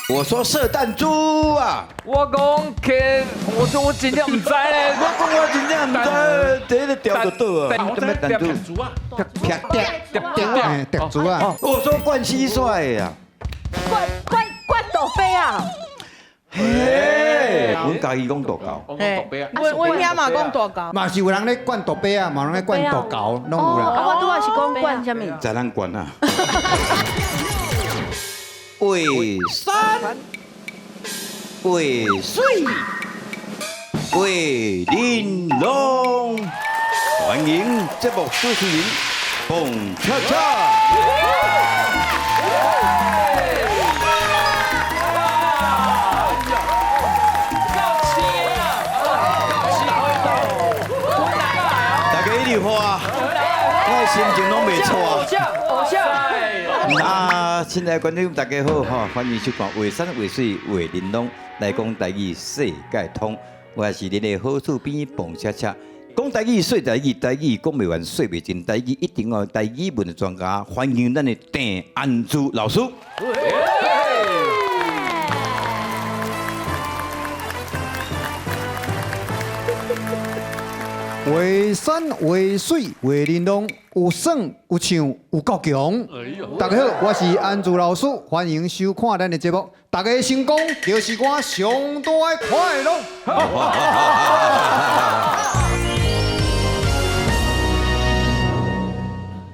我說射彈珠啊！我講天，我說我真正毋知咧。我講我真正毋知，這個調就倒啊！我知彈珠啊，劈碟碟碟珠啊！我說灌蟋蟀啊！灌灌灌豆飛啊！嘿，阮家己講大狗，我講大伯啊，阮阮遐嘛講大狗，嘛是有人咧灌大伯啊，嘛有人咧灌大狗，攏有啦。啊，我拄仔是講灌啥物？在咱灌啊！話山，話水，話玲瓏，歡迎節目主持人彭恰恰。大家一直話，我的心情攏袂錯。偶像，偶像。啊，親愛的觀眾大家好吼，歡迎收看《話山話水話玲瓏》來講台語世界通，我是恁的好厝邊彭恰恰。講台語說台語，台語講袂完說袂盡，台語一定要台語文的專家，歡迎咱的鄭安珠老師。話山話水話玲瓏，有耍有唱有夠強。大家好，我是安珠老師，歡迎收看咱的節目。大家的成功就是我上大的快樂。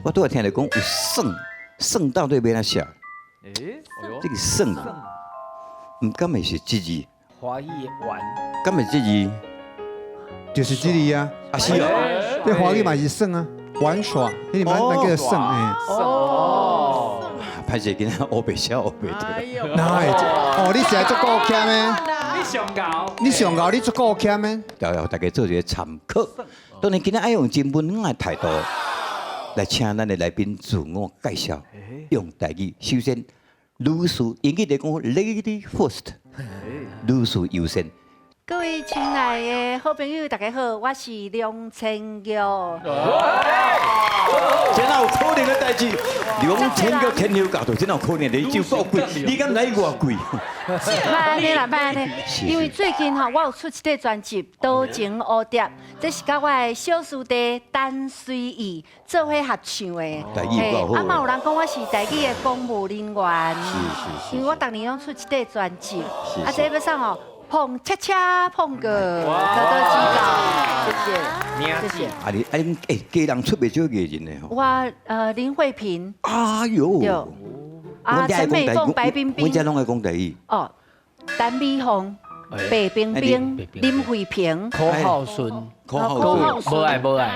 我拄仔聽著講有耍，耍到底欲按怎寫？這個耍，毋敢會是這字？華語的玩，敢會這字？就是這字啊！啊是哦，這華語嘛是耍啊，玩耍，你們咱叫做耍哎。哦，歹勢今仔烏白寫烏白對。哪會？哦，你是來足夠謙的。你上高，你上高，你足夠謙的。對，予大家做一個參考。當然今仔愛用真溫暖的態度來請咱的來賓自我介紹，用台語。首先，女士英語來講，Lady first，女士優先。各位親愛的好朋友，大家好，我是梁千玉。這哪有可能的代誌？梁千玉天后教導，這哪有可能？你就夠貴，你敢來偌貴？莫按呢啦，莫按呢，因為最近吼，我有出一塊專輯《多情蝴蝶》，這是佮我的小師弟陳隨意做伙合唱的。台語夠好。啊嘛有人講我是台語的公務人員，是是是。因為我逐年攏出一塊專輯，啊這欲送予彭恰恰彭哥，多多指教，謝謝，謝謝。啊你啊恁欸，家人出袂少藝人的吼。我林慧萍。哎喲。對。啊陳美鳳、白冰冰。阮遮攏愛講台語。哦，陳美鳳、白冰冰、林慧萍。柯浩順。柯浩順。無愛無愛。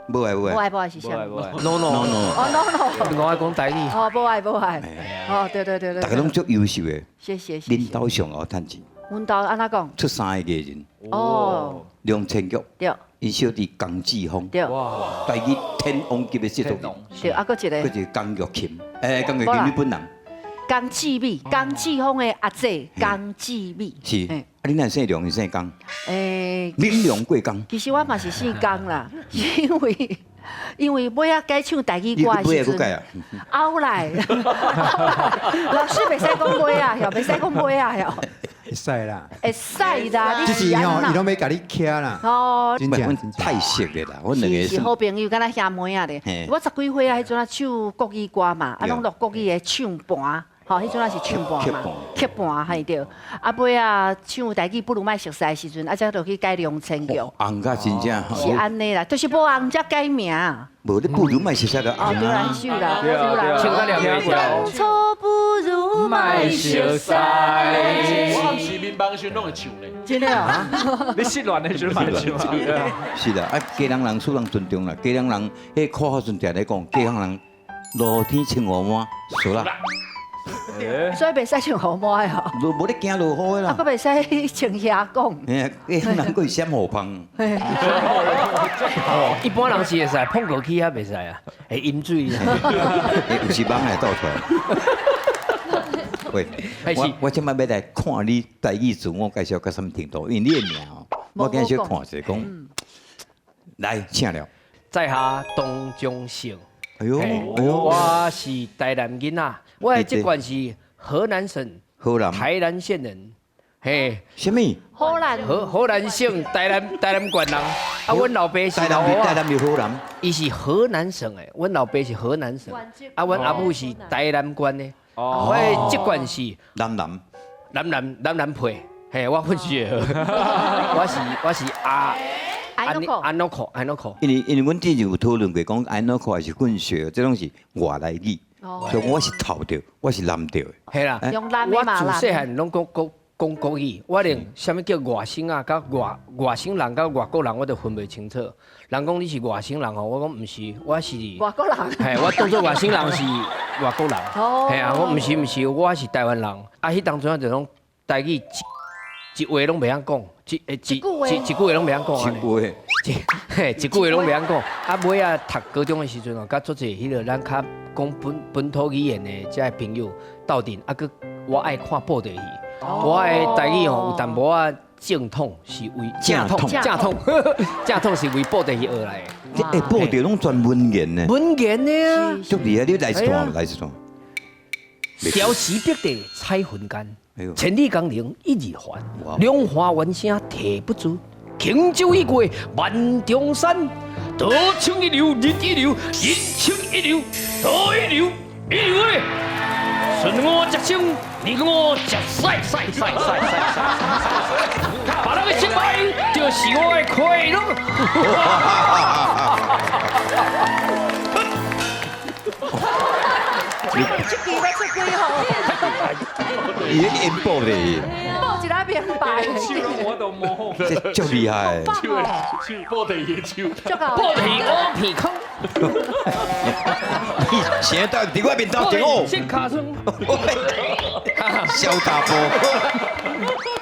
無愛無愛。無愛無愛是啥？No no no。哦 no no。我愛講台語。哦無愛無愛。哦對對對對。大家攏足優秀的。謝謝謝謝。恁兜上後趁錢。阮兜按怎講？出三個藝人。哦。梁千玉。對。𪜶小弟江志峰。對。哇。台語天王級的制作人。對，啊，閣一個。閣一個江玉琴，欸，江玉琴你本人。江志美，江志峰的阿姐江志美。是。啊，你若姓梁，伊姓江。欸。閔梁過江。其實我嘛是姓江啦，因為尾仔改唱台語歌的時陣，後來老師袂使講尾仔，曉袂使講尾仔，曉。會使啦，會使啦，這是吼，伊攏欲共你徛啦。哦，真正太熟的啦，阮兩個是好朋友，敢若兄妹仔咧。我十幾歲啊，彼陣啊唱國語歌嘛，啊攏錄國語的唱盤，吼，彼陣啊是唱盤嘛，曲盤嘿對。啊尾仔唱台語不如莫熟似的時陣，啊才就去改梁千玉。紅甲真正是按呢啦，就是無紅才改名。無你不如莫熟似就紅哦，對啦，彼首啦，對啦，唱甲兩遍。當初不如莫熟似。我毋是眠夢時攏會唱咧。真的哦。你失戀的時陣嘛會唱。是啦，啊，家人人使人尊重啦，家人人，彼個口號陣定咧講，家人人落雨天穿雨衫，熟啦。所以袂使穿雨衫的吼。無咧驚落雨的啦。啊，閣袂使穿靴講。嘿，家人閣會閃雨芳。一般人是會使碰過去也袂使啊，會飲水。有時網會倒出來。喂，我這擺欲來看你台語自我介紹到啥物程度，因為你的名哦，我今日小看一下講，來請了。在下董忠勝。哎喲，哎喲，我是台南囡仔，我的籍貫是河南省河南。台南縣人，嘿。啥物？河南。河南省台南縣人。啊，阮老爸是台南，台南是河南。伊是河南省的，阮老爸是河南省，啊，阮阿母是台南縣的。哦。我的籍貫是南南。南南南南配，嘿，我混血兒，我是阿。安諾克，安諾克。因為阮之前有討論過，講安諾克還是混血，這攏是外來語，所以我是頭著，我是南著的。係啦，我自細漢攏講國語，我連啥物叫外省啊，佮外省人佮外國人，我都分袂清楚。人講你是外省人吼，我講毋是，我是外國人。嘿，我當做外省人是外國人。哦。嘿啊，我毋是毋是，我是台灣人。啊，彼當陣就攏台語一話攏袂曉講，一句話攏袂曉講。一句話，嘿，一句話攏袂曉講。啊，尾仔讀高中的時陣哦，佮足濟彼個咱較講本土語言的這个朋友鬥陣，啊，閣我愛看布袋戲，我的台語吼有淡薄仔正統是為正統正統正統是為布袋戲學來的。欸，布袋攏全文言呢？文言的啊，足厲害！你來一段，來一段。消時逼地彩雲間。千里江陵一日還，兩岸猿聲啼不住。輕舟已過萬重山，道唱一流，人一流，人唱一流，道一流，一流的。順我食生，你我食屎屎屎屎屎屎，別人的失敗就是我的快樂。這支要出幾號？伊咧演布咧，布一下明白。我都摸。這足厲害。手布袋戲手，布袋戲乌鼻空。你现在伫我面头前哦。卡孙。小大波。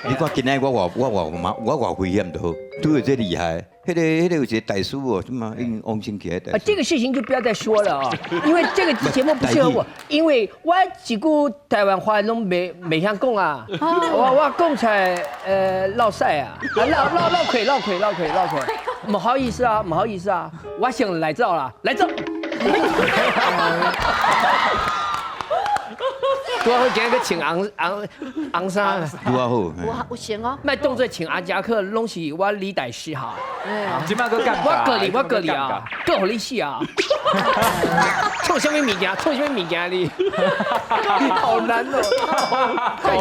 你看今仔我偌危險就好，拄著這厲害。彼個有一個大師哦，什麼已經往生去的大師。啊，這個事情就不要再說了啊，因為這個節目不適合我，因為我一句台灣話攏袂曉講啊，我講出來落屎啊，落虧落虧落虧落虧，唔好意思啊，唔好意思啊，我先來走啦，來走。拄好今日去穿紅紅紅衫，拄好，有穿哦。莫當作穿阿夾克，攏是我李大師哈。這擺閣尷尬，我告你啊，閣予你死啊！創啥物物件？創啥物物件你？好難哦！幹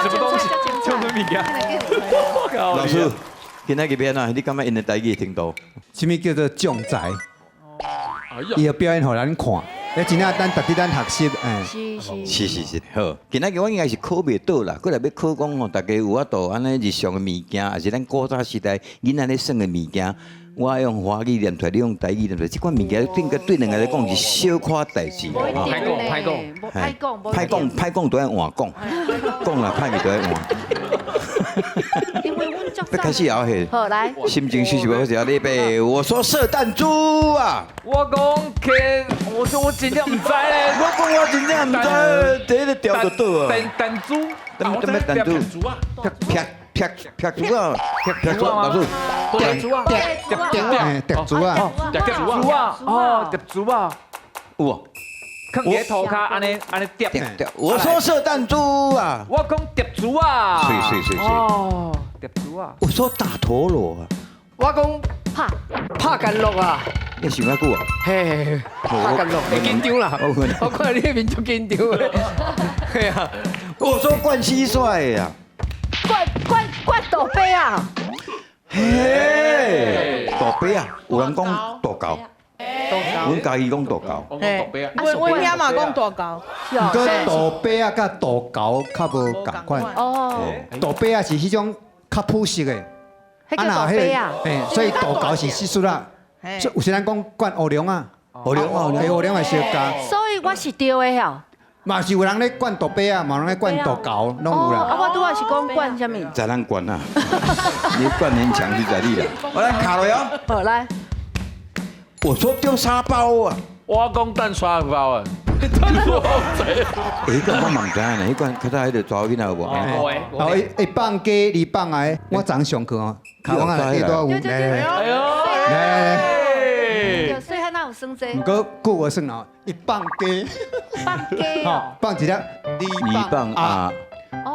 什麼東西？創什麼物件？老師，今仔日欲按怎？你感覺𪜶的台語程度？啥物叫做將才？伊的表演予咱看。欸，真正咱值得咱學習，欸，是是是，好。今仔日我應該是考袂倒啦，過來欲考講吼，大家有法度按呢日常的物件，抑是咱古早時代囡仔咧耍的物件，我用華語念出來，你用台語念出來，這款物件應該對兩个來講是小可代誌。歹講，歹講，歹講，歹講，歹講都愛換講，講啦歹去都愛換。因為阮足欲開始遊戲。好來，心情是是無好勢啊！你欲，我說射彈珠啊！我講天，我說我真正毋知咧。我講我真正毋知，第一個掉就倒啊！彈珠，彈珠啊！啪啪啪珠啊！啪珠啊！老師，疊珠啊！疊珠啊！疊珠啊！哦，疊珠啊！有啊！囥佇塗跤，按呢按呢疊。我說射彈珠啊！我講疊珠啊！是是是是。哦，疊珠啊！我說打陀螺啊！我講拍拍干樂啊！你想遐久啊？嘿，拍干樂，會緊張啦！我看你面足緊張的。嘿啊！我說灌蟋蟀啊！灌灌灌大伯啊！嘿，大伯啊！有人講大狗。阮家己講大狗，阮遐嘛講大狗。毋過大伯仔佮大狗較無仝款。哦。大伯仔是彼種較樸實的。彼叫大伯仔。嘿，所以大狗是細細仔。所以有時咱講灌烏龍仔，烏龍仔，烏龍仔相加。所以我是對的吼。嘛是有人咧灌大伯仔，嘛有人咧灌大狗，攏有啦。啊，我拄仔是講灌啥物？在咱灌啊！你灌很強是在你啦。我來卡落哦。好來。我說丟沙包啊！我講蛋沙包啊！欸，彼款我嘛毋知影呢，彼款較早彼个查某囡仔有無？哦，一放雞二放來，我昨昏上課哦，卡我內底都有。來來來，細漢哪有耍算這毋過久無算哦，伊放雞，放雞哦，放一粒二放啊，啊，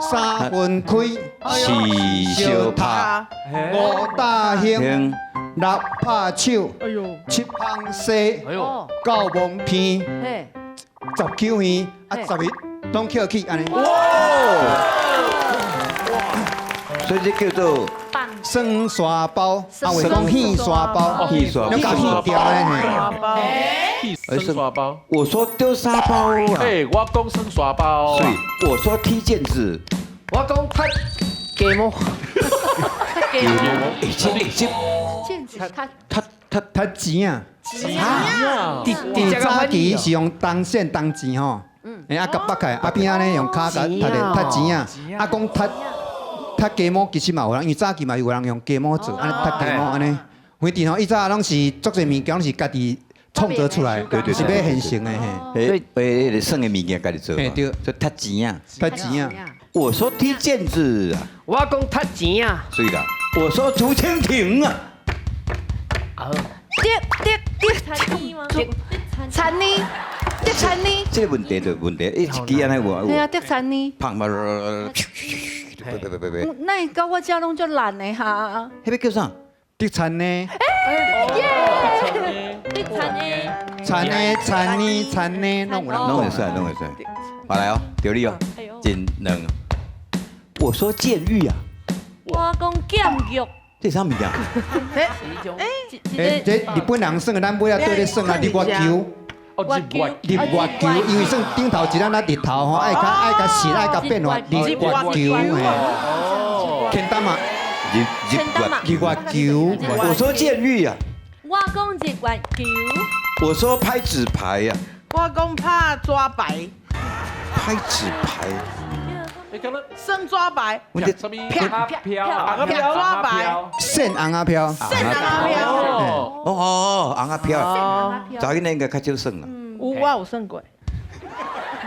三分開，四相拍，五打興，興六拍手，哎呦，七芳西，哎呦，九蒙片，嘿，十九耳，啊十一攏捡起按呢。所以這叫做放算沙包，啊有講片沙包，片沙包你共片掉咧嘿。生沙包。我說丟沙包啊，哎，我講生沙包。所以我說踢毽子，我講踢雞毛，雞毛，哎這哎這，毽子他他他踢錢啊！啊，伫早期是用銅線銅錢吼，哎啊佮北開，啊邊仔咧用跤共踢咧踢錢啊，啊講踢踢雞毛其實嘛有人，因為早期嘛有人用雞毛做，按呢踢雞毛按呢。反正吼，以早攏是足濟物件攏是家己創造出來，對對對是買現成的嘿。哎哎，那算的物件家己做，嘿對所以踢錢啊，踢錢啊！我說踢毽子啊，我講踢錢啊，所以啦，我說竹蜻蜓啊，啊，滴滴滴田呢嗎？田呢，滴田呢，這個問題就問題，一支按呢有對啊，滴田呢。胖嘛，別別別別，那會到我這攏足難的哈。彼个叫啥？竹田呢？竹田呢？田呢？田呢？田呢？攏有人攏會使，攏會使。好來哦，著你哦，一兩。我說監獄啊，我講監獄。這啥物件？欸，這日本人算的，咱尾仔對咧算啊，日月球。哦，日月日月球，因為算頂頭一粒仔日頭吼，愛較愛較實，愛較變化。日月球，嘿。天單嘛。日日月日月球。我說監獄啊。我講日月球。我說拍紙牌啊。我講拍紙牌。拍紙牌。算紙牌。啪啪啪紙牌。線尪仔飄。線尪仔飄。哦哦，尪仔飄。查囡仔應該較少算啦。有，我有算過。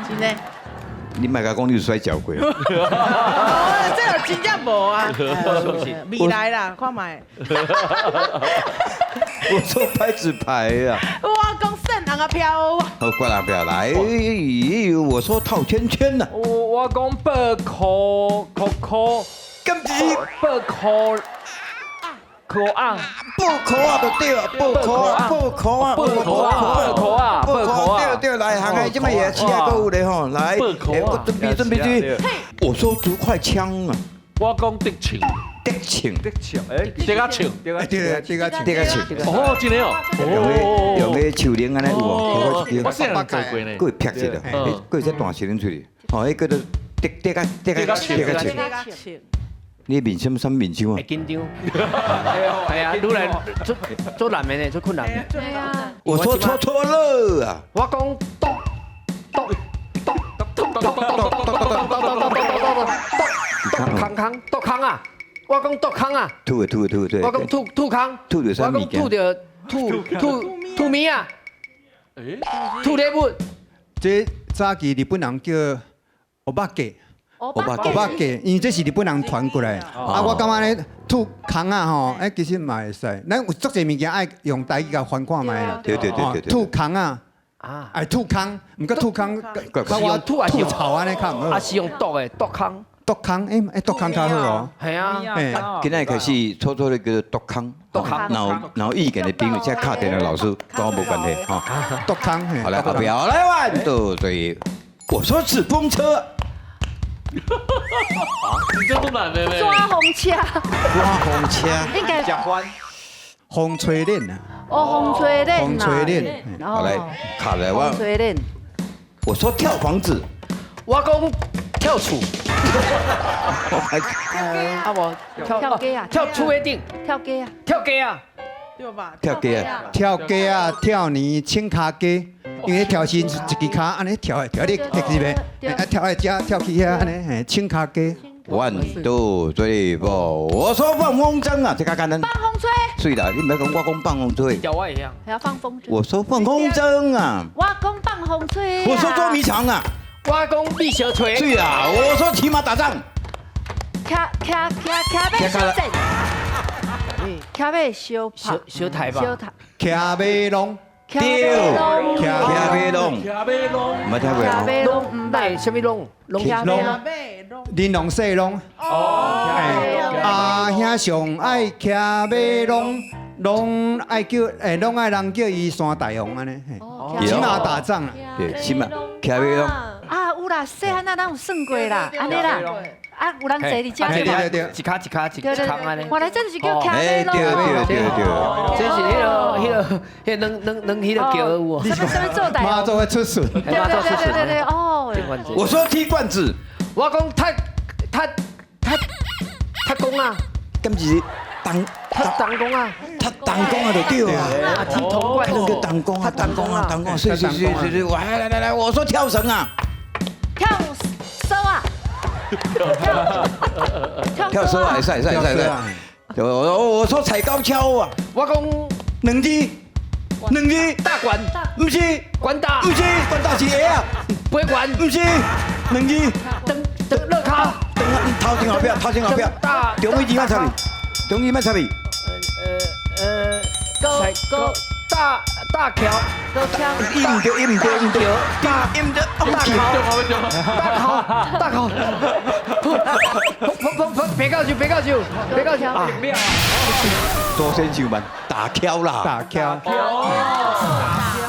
真的。你莫共講你有摔跤過。哦，這個真正無啊。未來啦，看覓。我說拍紙牌啊。我講線尪仔飄。好，掛尪仔飄來。我說套圈圈吶。我講八箍箍箍，敢是八箍箍啊？八箍啊就對啊，八箍啊，八箍啊，八箍啊，八箍啊，八箍啊，對對，來，行個這擺也起來閣有咧吼，來，我準備準備準備。我說竹快槍啊。我講竹槍，竹槍，竹槍，哎，竹仔槍，對對，竹仔槍，竹仔槍。哦，真的哦，用個樹鈴按呢有無？我細漢做過呢，閣會劈一個，閣會使彈樹鈴出去。吼，彼叫做竹竹仔竹仔竹仔槍。你面什什面相啊？會緊張。係啊，愈來足足難的呢，足困難的。對啊。我說戳戳樂啊。我講篤篤篤篤篤篤篤篤篤篤篤篤篤篤。空空篤空啊！我講篤空啊！吐吐吐吐！我講吐吐空，吐著啥物件？我講吐著吐吐吐物啊！吐禮物。這早期日本人叫烏肉雞，烏烏肉雞，因為這是日本人傳過來。啊，我感覺咧吐空啊吼，欸，其實嘛會使。咱有足濟物件愛用台語共翻看覓啦。對對對對對。吐空啊！啊，吐空，毋過吐空，是用吐還是吐槽按呢較毋好？啊，是用毒的毒空。毒空，欸欸，毒空較好哦。係啊，今仔開始初初咧叫做毒空，毒空。然後意見的朋友，這敲電話老師跟我無關係吼。毒空，好來，後邊來 one two three，我說紙風車。你這都難的咧。抓風車。抓風車。應該。風吹鏈啊。哦，風吹鏈。風吹鏈。好來，卡來我。風吹鏈。我說跳房子。我講跳厝。啊無跳街啊，跳厝的頂，跳街啊，跳街啊，對吧？跳街啊，跳街啊，跳泥穿跤街，因為跳繩是一支跤按呢跳的，跳你踢入去，啊跳來這跳去遐按呢，嘿，穿跤街。 One two three four，我說放風箏啊，這較簡單。放風吹。對啦，你毋免講我講放風吹。叫我會曉。還要放風箏。我說放風箏啊。我講放風吹。我說捉迷藏啊。我講米小吹。對啊，我說騎馬打仗。騎騎騎騎馬相戰。騎馬相拍。相相抬吧。相抬。騎馬浪。對，騎馬龍，騎馬龍，毋捌聽過。騎馬龍毋捌，啥物龍？龍騎馬龍，玲瓏細龍。哦。阿兄上愛騎馬龍，攏愛叫，攏愛人叫伊山大王按呢。騎馬打仗啊。對，騎馬騎馬龍。啊，有啦，細漢仔咱有算過啦，按呢啦。啊，有人坐佇遮對對對，一跤一跤一空按呢。原來這就是叫騎馬龍。對對對對，這是彼个彼个彼兩兩兩彼个橋有無？啥物啥物做大？媽祖會出巡。對對對對對對哦。我說踢罐子，我講踢踢踢踢公啊。敢是當踢東公啊？踢東公啊就對啊。啊，踢銅罐。叫東公啊，東公啊，東公。是是是是是，來來來來，我說跳繩啊。跳繩啊！跳繩啊，會使會使會使。我說踩高蹺啊，我講兩支，兩支大管，毋是管大，毋是管大是鞋啊，不管，毋是兩支，等等樂卡，等頭前後壁，頭前後壁，中間字莫插去，中間莫插去。高高大大橋，高蹺，伊毋對，伊毋對，毋對，大，伊毋對，大考，大考，大考，砰砰砰，別告訴，別告訴，別告訴啊！多先就問打蹺啦，打蹺，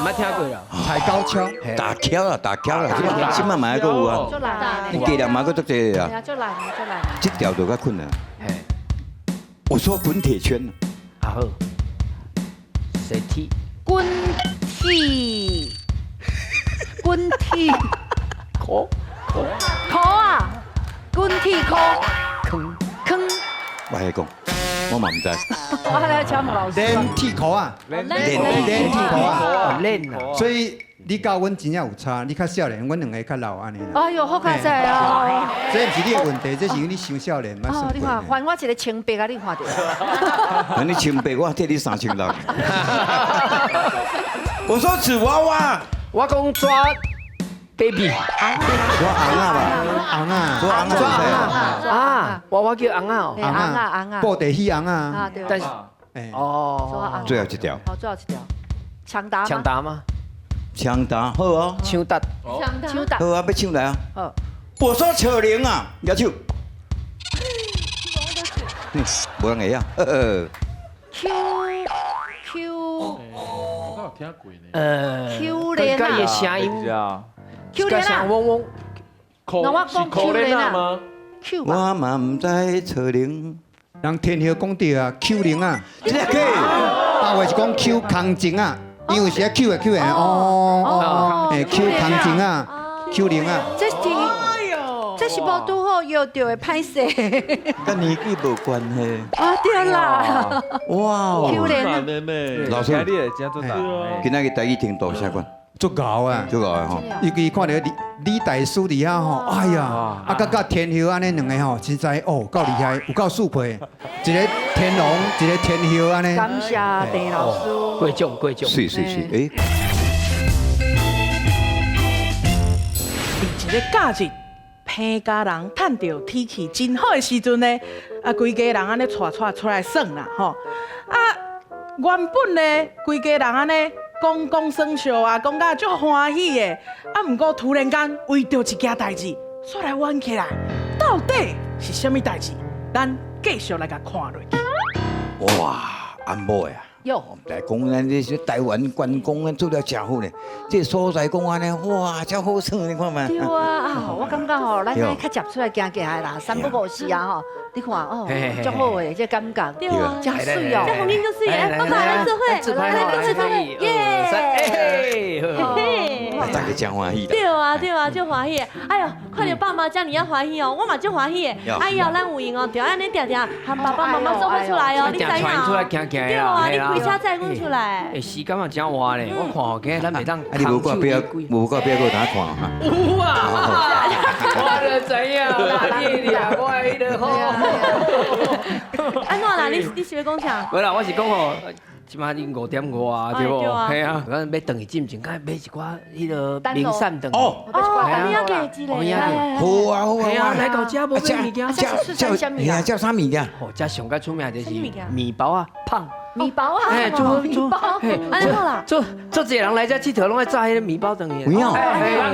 毋捌聽過啦，踩高蹺，打蹺啦，打蹺啦，這擺嘛還閣有啊，你加兩嘛閣足濟啊，足難，足難，這條就較困難。我說滾鐵圈。啊好，誰踢？滾鐵，滾鐵，殼殼啊，滾鐵殼，坑坑。我來講，我嘛毋知。我來請問老師。練鐵殼啊，練練鐵殼啊，練啊。所以你佮阮真正有差，你較少年，阮兩個較老按呢。哎喲，好佳哉啊！這毋是你的問題，這是因為你傷少年。哦，你看，還我一個清白啊！你看著。還你清白，我替你3600。我說紙娃娃，我講抓 baby，抓尪仔吧，尪仔，抓尪仔，啊，娃娃叫尪仔哦，尪仔尪仔，布袋戲尪仔。啊對。但是，哦，最後一條。好，最後一條，搶答。搶答嗎？搶答好哦，搶答，搶答，好啊，欲搶來啊。好，我說扯鈴啊，舉手。無人會曉。 Q Q，我有聽過呢。Q 鈴啊，伊的聲音，Q 鈴啊，嗡嗡。那我講 Q 鈴啊？Q 我嘛毋知扯鈴。人天后講著啊，Q 鈴啊，這個，啊，或是講 Q 空情啊。因為是 Q 的 Q 的哦哦，Q 空情啊，Q 鈴啊，這是這是無拄好約著的，歹勢。佮年紀無關係。啊對啦。哇 Q 鈴啊！老師，今仔日台語程度啥款？足𠢕啊！足𠢕的吼。尤其看著李李大師佇遐吼，哎呀，啊，佮天后按呢兩个吼，實在哦夠厲害，有夠速配，一个天龍，一个天后按呢。感謝鄭老師。過獎過獎。是是是，欸。佇一个假日，彭家人趁著天氣真好的時陣呢，啊，規家人按呢帶帶出來耍啦，吼。啊，原本呢，規家人按呢講講耍笑啊，講甲足歡喜的。啊，毋過突然間為著一件代誌，煞來冤起來，到底是啥物代誌？咱繼續來共看落去。哇，阿某呀！喲，來講咱這是台灣觀光，咱做了誠好呢。這個所在講按呢，哇，真好耍，你看覓？對啊，我感覺吼，咱較捷出來行行的啦，三不五時啊吼，你看哦，足好的這感覺，對啊，真媠哦，這風景足媠的，爸爸來做伙，來做伙，耶！大家真歡喜。對啊對啊，足歡喜的。哎喲，看著爸媽遮爾仔歡喜哦，我嘛足歡喜的。哎呀，咱有閒哦，著按呢定定和爸爸媽媽做伙出來哦，你知影哦？對啊，你開車載阮出來。欸，時間嘛真晏咧，我看吼，今日咱袂當。啊，你無掛錶，無掛錶，閣有通看哈？有啊，我就知影啦，你掠我彼个吼。按怎啦？你是欲講啥？無啦，我是講吼。這擺已經5點外啊，對無？係啊，咱欲轉去進前，敢買一寡彼个零散轉。哦，哦，你要給一個。好啊好啊，來到遮無買物件，食啥物件？食啥物件？哦，遮上較出名就是麵包仔，麭。麵包啊，哎，做做，按呢好啦，做做濟人來遮𨑨迌，攏愛炸彼个麵包轉去。有影？人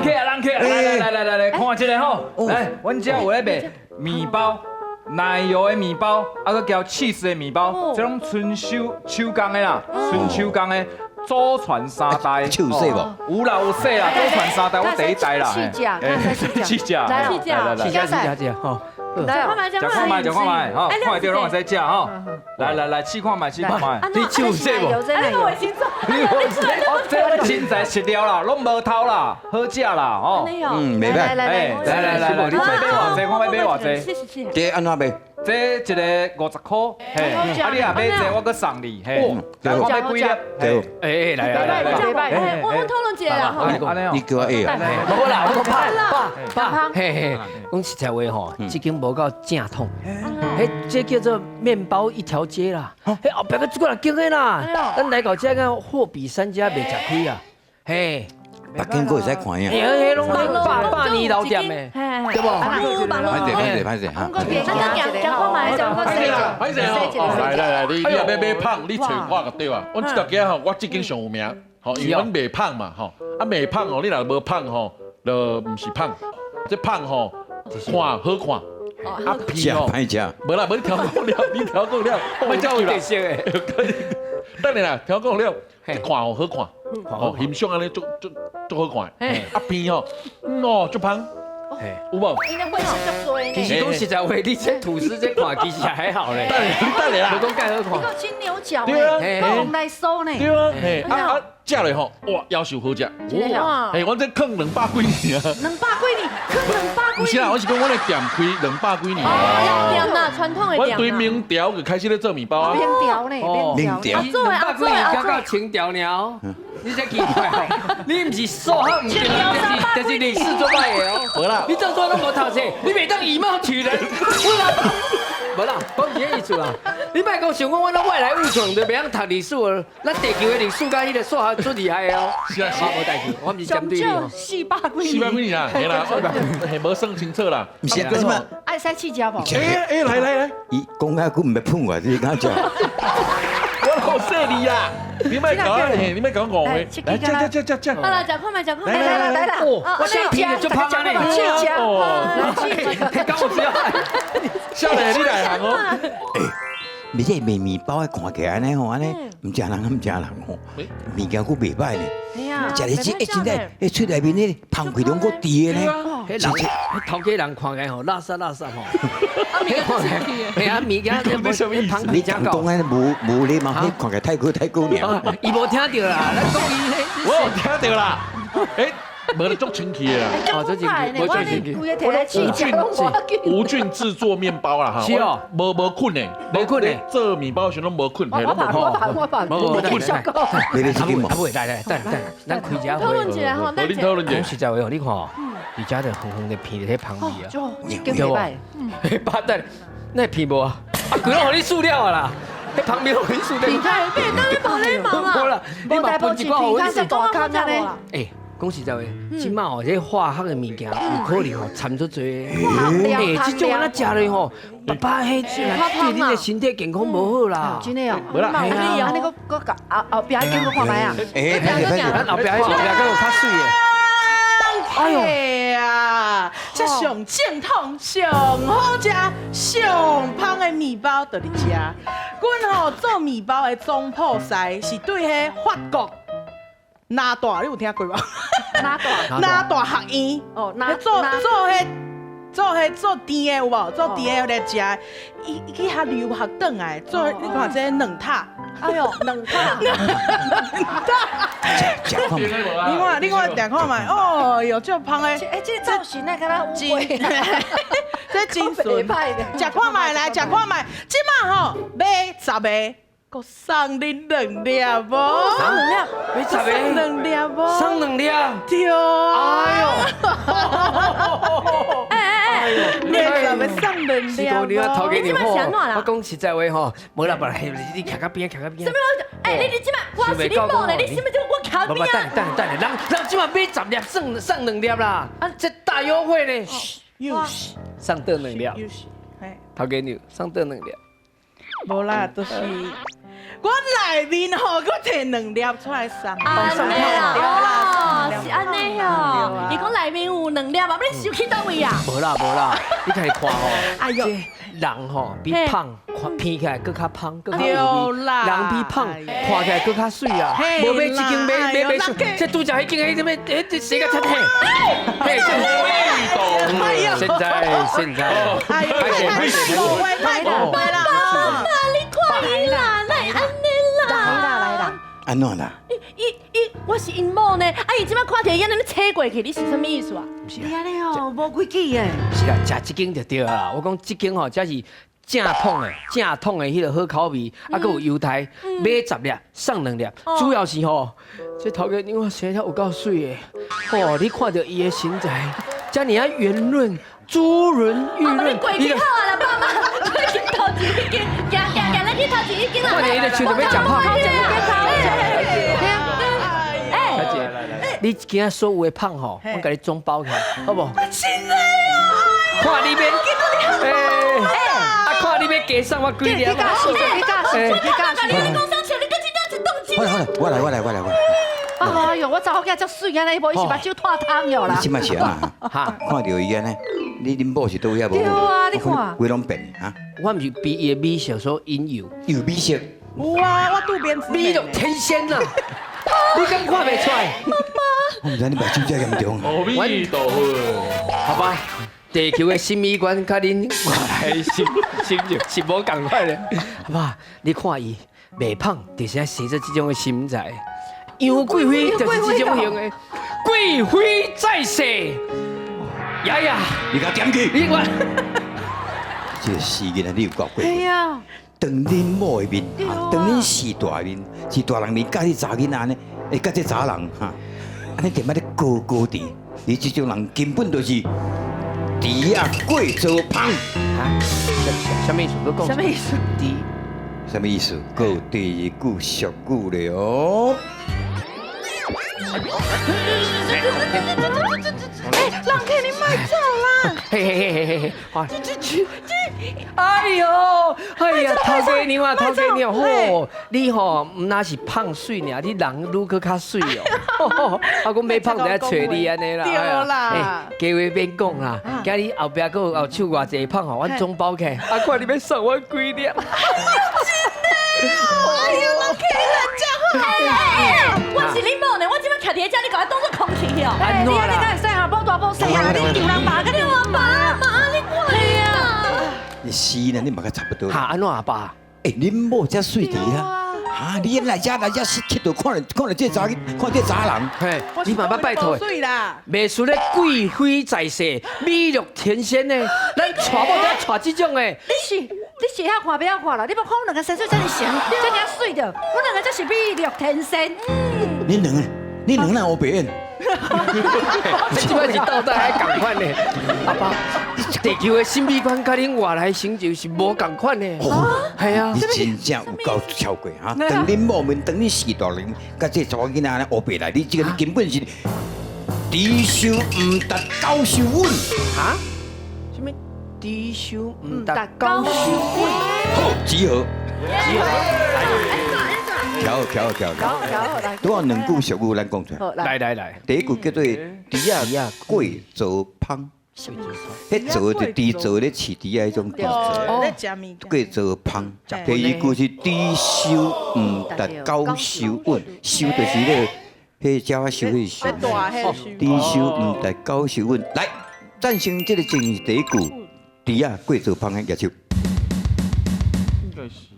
客啊，人客，來來來來來來，看這個吼，來，阮遮有咧賣麵包。奶油的麵包，啊，閣加起司的麵包，這攏純手手工的啦，純手工的，祖傳三代。手洗無？有啦有洗啦，祖傳三代我第一代啦。試食，試食，來試食，試食試食吼。食看覓，食看覓，食看覓，吼，看著攏會使食吼。來來來，試看覓，試看覓。你手洗無？你個衛生紙，你這真材實料啦，攏無偷啦，好食啦，吼。嗯，袂歹。來來來來來來，你買偌濟，我欲買偌濟。謝謝。這按怎賣？這一个50箍，嘿，啊你若買這我閣送你，嘿，來我買幾粒，對，哎來來來，來，我討論一下啦，吼，你叫我會啊？無啦，我講爸爸，嘿嘿，講實在話吼，這間無夠正統，彼這叫做麵包一條街啦，彼後壁閣這個人間的啦，咱來到這個貨比三家袂吃虧啊，嘿。北京閣會使看呀？嘿，彼攏百百年老店的，對無？歹勢歹勢歹勢哈！咱食看覓，歹勢啦，歹勢哦！來來來，你若欲買麭，你揣我就對啊。阮這條街吼，我這間上有名，吼，因為阮賣麭嘛，吼，啊賣麭哦，你若無麭吼，就毋是麭。這麭吼，看好看，啊皮吼，歹食。無啦，無你調過了，你調過了，莫走去啦。等下啦，調過了，這看吼好看。哦，形象按呢足足足好看，啊皮吼，哦足芳，有無？其實講實在話，你這吐司這看其實還好咧。等下，你等下啦。無講蓋好看。你個金牛角對啊，講來酥呢。對啊，嘿，啊啊，食落吼，哇，夭壽好食。嘿，我這囥200幾年啊。200幾年，囥200幾年。毋是啦，我是講阮的店開200幾年。哦，店啦，傳統的店。阮對明朝就開始咧做麵包啊。明朝呢，明朝。做的200幾年才到清朝爾。你這奇怪，你毋是數學毋對，就是歷史做歹的哦。無啦，你這做攏無讀冊，你袂當以貌取人。無啦，講這個意思啦。你莫講想講阮外來物種就袂曉讀歷史，咱地球的歷史佮彼個數學足厲害的哦。是啊，是無代誌，我毋是針對你哦。400幾年。400幾年啊，嘿啦，嘿，無算清楚啦。毋是啊，什麼？愛使試食無？哎哎，來來來，伊講遐久毋捌碰我，你敢食？我好細膩啊！你莫講，你莫講誤會。來，食食食食食。好啦，食看覓，食看覓。來來來來，我先皮就足芳啊咧。試食。哦，講我知啊。少年，你內行哦。欸，你這賣麵包的看起來按呢吼，按呢毋食人，毋食人吼，物件閣袂歹呢。食咧這，欸，真正，欸，喙內面彼芳氣攏閣佇的呢。彼人，彼頭家人看起來吼，垃圾垃圾吼。嘿啊，物件這無，你講按呢無無禮貌，彼看起來太過太過爾。伊無聽著啦，咱講伊彼。我有聽著啦。欸，無足清氣的啦。哦，足清氣，無足清氣。無菌製作麵包啦，哈。是哦。無無菌的，無菌的。做麵包的時攏無菌，我怕我怕我怕，無菌。你咧這間無？啊未，來來，等等，咱開一下會。討論一下吼，咱討論一下。講實在話哦，你看，佇遮就遠遠的鼻佇咧芳味啊。對無？爸等，那鼻無啊？啊，規攏予你塑料啊啦！彼芳味予你塑料。別當你無禮貌啊！你嘛分一寡予我。大坑安呢？欸，講實在話，這馬吼，這化學的物件有可能吼摻足濟。欸，這種按呢食落吼，爸爸彼對恁的身體健康無好啦。真的哦。無啦。按呢閣閣後後壁間閣看覓啊？欸，歹勢歹勢，咱後壁後壁閣有較媠的。哎呀，這上正統、上好食、上芳的麵包就佇遮。阮吼做麵包的總鋪師是對彼法國拿大，你有聽過無？拿大拿大學院哦，做做彼做彼做甜的有無？做甜的來食，伊伊去遐留學轉來做，你看這軟塔。哎喲，軟塔，軟塔。你看，你看，食看覓？哦喲，足芳的。欸，這個造型那敢若烏龜，這真順。食看覓來，食看覓。這馬吼買10個，閣送你2粒無？送2粒，買10個，送2粒無？送2粒。對。哎喲。哎哎哎，買10個送2粒。是講你啊，頭家娘吼，我講實在話吼，無啦無啦，你徛較邊，徛較邊。啥物我？欸，你這馬我是你某咧，你啥物就我徛邊啊？等等等，人人這馬買10粒送送2粒啦，啊，這大優惠呢。又是送倒2粒。又是，嘿。頭家娘送倒2粒。無啦，就是我內面吼，閣提兩粒出來送。按呢啦，哦，是按呢哦。伊講內面有兩粒啊，你收去佗位啊？無啦無啦，你家己看吼，哎喲，人吼比胖看鼻起來閣較芳，閣較有味。人比胖看起來閣較媠啊！無買這間買買買，這拄則彼間彼什麼？這誰個出嘿？嘿，現在現在，哎呦，太誤會太誤會啦！爸媽，你看伊啦，哪會按呢啦？來啦來啦！按怎啦？伊伊我是𪜶某呢，啊伊這擺看著伊按呢切過去，你是啥物意思啊？毋是你按呢哦，無規矩的。是啦，食這間就對啦。我講這間吼，才是正統的、正統的彼个好口味，啊，閣有猶太，買10粒送2粒，主要是吼，這頭家娘生得有夠媠的，吼，你看著伊的身材，遮爾仔圓潤、珠潤玉潤。你過去好啊啦，爸媽，過去頭前彼間，行行行，咱去頭前彼間啦。看著伊的手就欲食胖。哎，小姐，你今仔所有的胖吼，我共你總包起來，好無？真的啊！看你欲，哎，啊，看你欲加送我幾粒？你教你教你講啥笑？你閣真正一當真。好啦好啦，我來我來我來我來。哎呦，我查某囝遮媠按呢，無伊是目睭脫湯了啦。你這擺是按怎？哈，看著伊按呢，你恁某是佗位遐無？對啊，你看。規攏變哈。我毋是被伊的美色所引誘。有美色。有啊，我渡邊美若天仙呐！你敢看袂出來？媽媽，我毋知你目睭遮嚴重。阿彌陀佛。好吧，地球的審美觀佮恁我來心心就是無仝款的，好吧？你看伊袂胖，就是愛生做這種的身材。楊貴妃就是這種型的，貴妃在世，爺爺，你共點去？你我，這個死囡仔，你有夠過分。對啊。當恁某的面，當恁序大面，序大人面，佮你查囡仔按呢，會佮這查人哈，按呢踮仔咧高高甜，你這種人根本就是豬仔過做芳。哈？啥物意思？閣講。啥物意思？豬。啥物意思？閣有第二句俗語了哦。哎，人客你莫走啦！嘿嘿嘿嘿嘿，哎呦，哎呀，頭家娘啊，頭家娘，吼，你吼毋若是胖媠爾，你人愈閣較媠哦。啊，講欲胖就愛揣你按呢啦。對啦，假話免講啦，今日後壁閣有後手偌濟胖吼，阮總包起來。啊，看你欲送我幾粒？真的哦，哎呦，人客人真好。我是恁某呢，我這擺徛佇遮，你共我當作空氣哦。哎，你按呢敢會使哈？某大某細啊，你丈人爸，佮你我爸媽，你看啊。你死呢？你嘛較差不多。哈，按怎阿爸？欸，恁某遮媠佇啊？哈，你來遮來遮佚佗，看著看著這查看這查人。嘿，你嘛捌拜託。袂輸咧貴妃在世，美若天仙呢。咱娶某就愛娶這種的。你是曉看袂曉看啦？你無看阮兩个生做遮爾成，遮爾媠著，阮兩個才是美若天仙。恁兩個，你兩個哪烏白演？這擺是倒帶還仝款呢，阿爸，地球的審美觀佮恁外來成就是無仝款呢。係啊，你真正有夠超過哈！當恁某面，當恁序大人，佮這查某囡仔按呢烏白來，你這個根本是豬瘦毋值狗受穩。哈？啥物？豬瘦毋值狗受穩？好，集合。集合。調調調調，拄好兩句俗語，咱講出來。來來來，第一句叫做豬仔過做芳，彼做就豬做咧飼豬仔彼種豬做，過做芳。第二句是豬瘦毋值狗受穩，瘦就是咧，彼鳥仔瘦彼个瘦。豬瘦毋值狗受穩。來，贊成這个正是第一句，豬仔過做芳的舉手。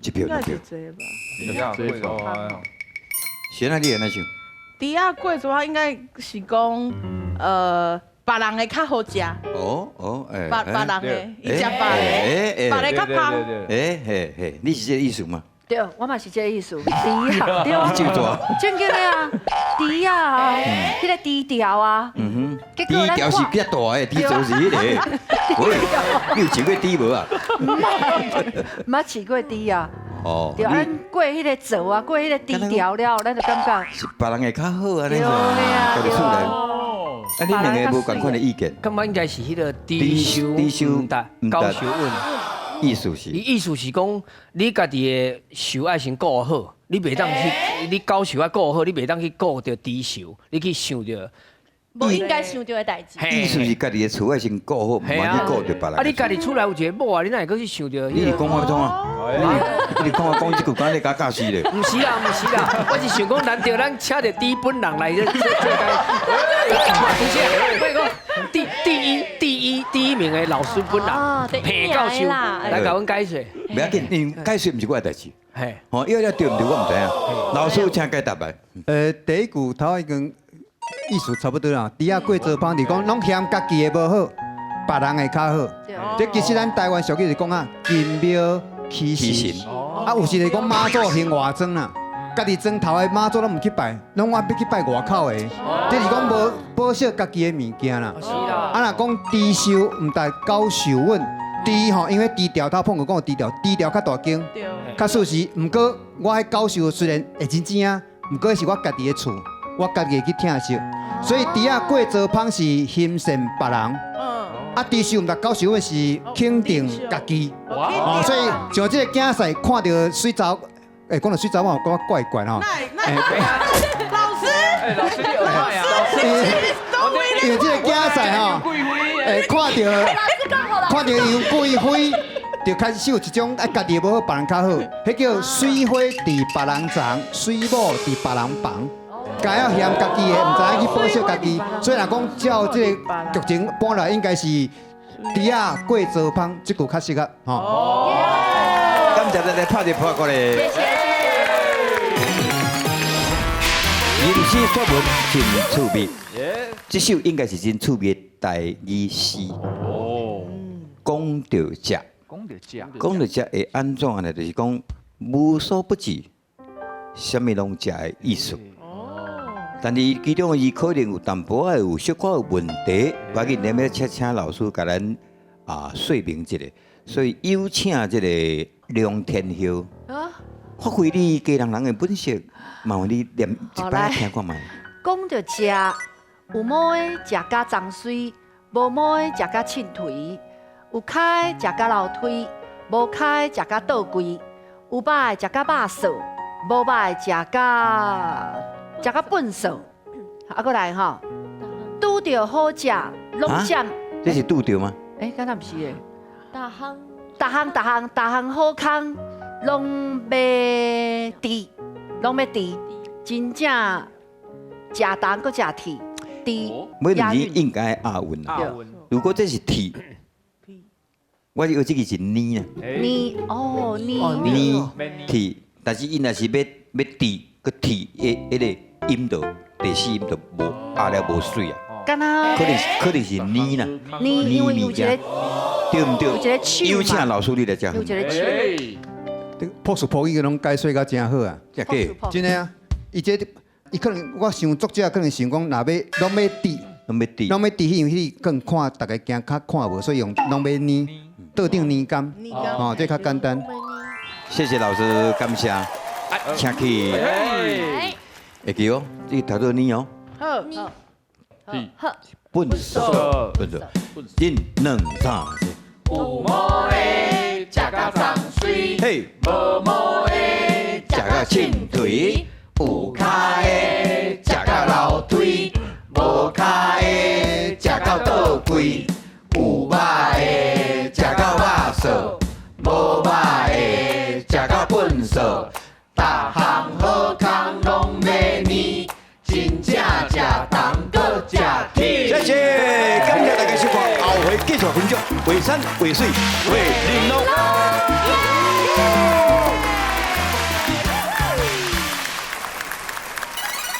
一票兩票。先啊，你按怎想？豬仔過做芳應該是講，別人的較好食。哦哦，欸。別別人的，伊食別的，別的較芳。欸嘿嘿，你是這个意思嗎？對，我嘛是這個意思。豬仔，對啊。你記住啊。正經的啊，豬仔啊，彼个豬條啊。嗯哼。豬條是比較大的，豬座是彼个。喂，你有飼過豬無啊？毋捌飼過豬啊。哦。對，咱過彼个灶啊，過彼个豬條了，咱就感覺是別人的較好啊，對啊，家己厝內。啊，恁兩个無仝款的意見？感覺應該是彼个豬瘦毋值狗受穩。意思是？伊意思是講，你家己的壽愛先顧好，你袂當去，你狗壽愛顧好，你袂當去顧著豬壽，你去想著。無應該想著的代誌。意思是家己的厝愛先顧好，毋通去顧著別人。啊，你家己厝內有一個某啊，你哪會閣去想著？你是講我創啊？你講我講這句，敢你共教死咧？毋是啦，毋是啦，我是想講難得咱請著豬本人來這這這不是，我講第一名的老師本人，彭教授來共阮解說。袂要緊，因為解說毋是我的代誌。嘿，哦，因為對毋對我毋知影。老師請解答來。第一句頭已經意思差不多啦。豬仔過槽芳是講攏嫌家己的無好，別人的較好。這其實咱台灣俗語是講啊，金廟起神。啊，有時就講媽祖還外庄啦，家己庄頭的媽祖攏毋去拜，攏愛欲去拜外口的。這是講無保守家己的物件啦。啊，若講豬壽毋但狗壽穩，豬吼，因為豬調頭碰過講豬調，豬調較大間，較事實。毋過我彼狗壽雖然會真正啊，毋過是我家己的厝，我家己會去疼惜。所以豬仔過槽芳是欣羨別人。啊，豬壽毋但狗壽穩是肯定家己。哦，所以像這個競賽看著水查某，欸，講著水查某有感覺怪怪吼。老師，老師你有啊？因為這個競賽吼，欸，看著楊貴妃，就開始有一種啊，家己無好，別人較好，彼叫水花佇別人叢，水某佇別人房。家要嫌家己的，毋知影去保守家己，所以若講照這個劇情搬來，應該是豬仔過槽芳，這句較適合吼。感謝大家拍一拍過來。謝謝。吟詩作文真趣味，這首應該是真趣味的台語詩。哦。講著食，講著食，講著食會按怎呢？就是講無所不至，啥物攏食的意思。但是其中伊可能有淡薄仔有小可有問題，無要緊，咱欲請老師共咱啊說明一下。所以有請這個梁天耀，發揮你家人人的本色，麻煩你念一擺聽看覓。講著食，有毛的食甲髒水，無毛的食甲凊槌，有跤的食甲樓梯，無跤的食甲倒櫃，有肉的食甲肉燥，無肉的食甲。食甲笨手，啊，閣來吼，拄著好食，攏占。這是拄著嗎？欸，敢若毋是的。逐項、逐項、逐項、逐項好康，攏欲挃，攏欲挃，真正食重閣食鐵，挃。每兩字應該押韻啊。如果這是鐵，我以為這個是呢啊。呢哦呢。呢鐵，但是伊若是欲挃，閣鐵的彼個。音就第四音就無壓了無媠啊，可能是呢啦，呢因為有一個對毋對？有一個手有請老師你來講。有一個手。樸素樸語攏解說甲真好啊，真的啊，伊這伊可能我想作者可能想講，若欲攏欲挃，攏欲挃，攏欲挃，因為彼個更看逐家驚較看無，所以用攏欲呢，桌頂呢柑，哦，這較簡單。謝謝老師，感謝，請去。會記哦，這個讀做呢哦。好，好，笨手，笨手，一、兩、三、四。有毛的食甲髒水，嘿，無毛的食甲凊槌，有跤的食甲樓梯，無跤的食到倒櫃，有肉的食到肉燥，無肉的食到糞掃，逐項好康攏欲呢，真正食重閣食鐵。謝謝，感謝大家收看，後回繼續分享，畫山畫水畫玲瓏。